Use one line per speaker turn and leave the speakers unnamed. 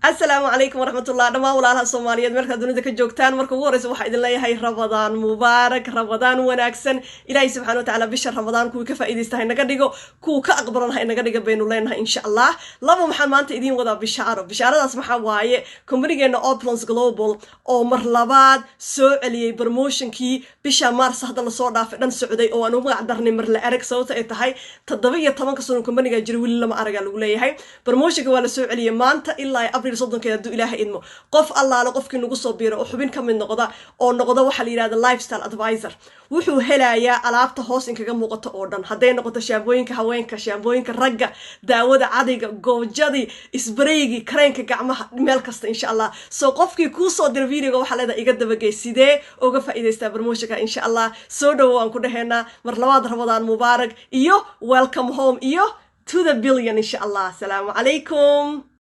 Asalaamu calaykum waraxmatullah dhammaan walaalaha Soomaaliyeed meelkaa dunida ka joogtaan. Marka ugu horeysa waxaa idin leeyahay Ramadaan mubaarak, Ramadaan wanaagsan. Ilaahay subxana wa tacala bisha Ramadaan kuwii ka faa'iidaysta ha inaga dhigo, kuwa ka aqbalan ha inaga dhiga baynu leenahay, insha Allah. Laba, waxaan maanta idiin wadaa bishaaro. Bishaaradaas maxaa waaye? Company-geena Opulence Global oo mar labaad soo celiyey promotion-kii bisha Maars hadda lasoo dhaafay dhan socday, oo aan u magac darnay "Mar la arag", sababta ay tahay 17-ka sano company-ga jira weli lama aragaa lagu leeyahay. Promotion-ka waa la soo celiyey maanta ilaa Abriil 30-keeda, hadduu Ilaaha idmo. Qof allaale qofkii nagu soo biiro oo xubin ka mid noqda oo noqda waxaa la yidhahda lifestyle advisor, wuxuu helayaa alaabta hoos inkaga muuqato oo dhan, hadday noqoto shaambooyinka haweenka, shaambooyinka ragga, daawada cadayga, goojadii, spray-gii, kareenka gacmaha, meel kasta, insha Allah. So qofkii kuu soo dira video-ga waxaa leedahay "Iga dabagey, sidee uga faa'iidaystaa promotion-ka?" Insha Allah soo dhowo waan ku dhaheynaa. Mar labaad Ramadaan mubaarak iyo welcome home iyo to the billion, insha Allah. Asalaamu calaykum.